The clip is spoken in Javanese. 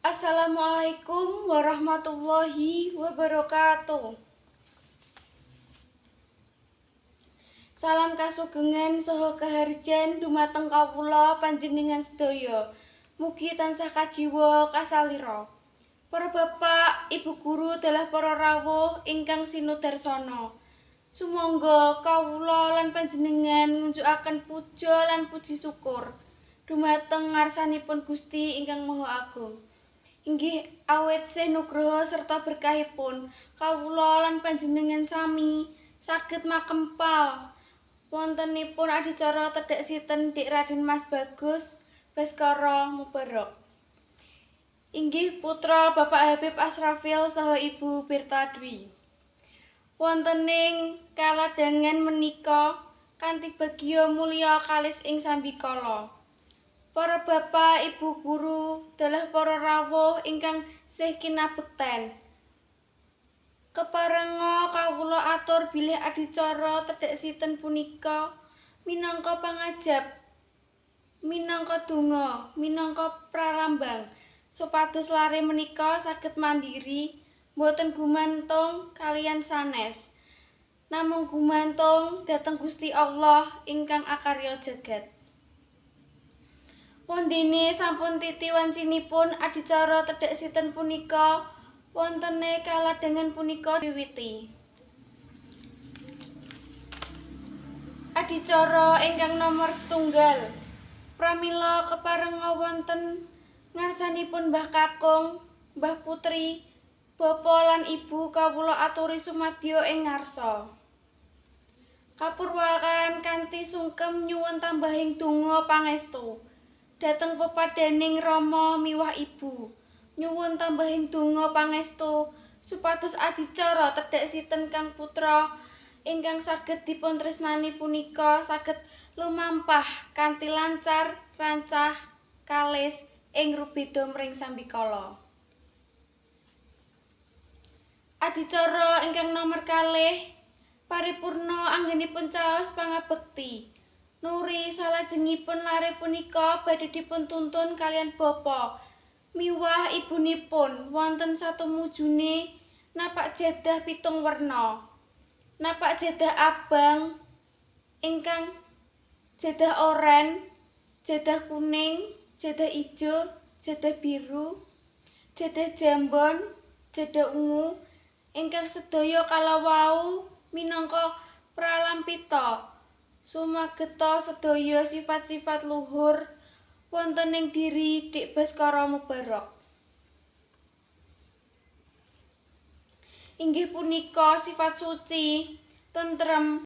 Assalamualaikum warahmatullahi wabarakatuh. Salam kasugengan saha kaharjan dumateng kawula panjenengan sedaya. Mugi tansah kajiwa kasalira. Para bapak, ibu guru dalah para rawuh ingkang sinudarsana. Sumangga kawula lan panjenengan ngunjukaken puja lan puji syukur dumateng ngarsanipun Gusti ingkang Maha Agung. Inggih awit sih nugroho serta berkahipun kawula lan panjenengan sami saged makempal wontenipun adicara tedhek sinten Dik Raden Mas Bagus Baskara Mubarok. Inggih putra Bapak Habib Asrafil saha Ibu Birta Dwi. Wontening kaladangan menika kanthi bagya mulya kalis ing sambikala. Para bapak, ibu guru, dalah para rawuh ingkang sih kinabekten. Keparenga kawula atur bilih adicara tedhek sinten punika minangka pangajab, minangka donga, minangka pralambang supados lare menika saged mandiri, boten gumantung kaliyan sanes, namung gumantung dhateng Gusti Allah ingkang akarya jagat. Wondene sampun titi wancinipun adicara tedhek sinten punika wontene kaladangan punika wiwiti. Adicara ingkang nomor setunggal pramila keparenga wonten ngarsanipun Mbah Kakung, Mbah Putri, Bapa lan Ibu kawula aturi sumadyo ing ngarsa. Kapurwakan kanthi sungkem nyuwun tambahing donga pangestu dhateng pepadaning rama miwah ibu. Nyuwun tambahing donga pangestu supados adicara tedhek sinten kang putra ingkang saged dipun tresnani punika saged lumampah kanthi lancar, rancah, kalis ing rubeda mring sambikala. Adicara ingkang nomor kalih paripurna anggenipun caos pangabekti. Nuri salajengipun lare punika badhe dipun tuntun kaliyan bapa miwah ibunipun wonten satumujune napak jadah pitung werna. Napak jadah abang ingkang jadah oren, jadah kuning, jadah ijo, jadah biru, jadah jambon, jadah ungu ingkang sedaya kalawau minangka pralampita sumageta sedaya sifat-sifat luhur wonten ing diri Dik Baskara Mubarok. Inggih punika sifat suci, tentrem,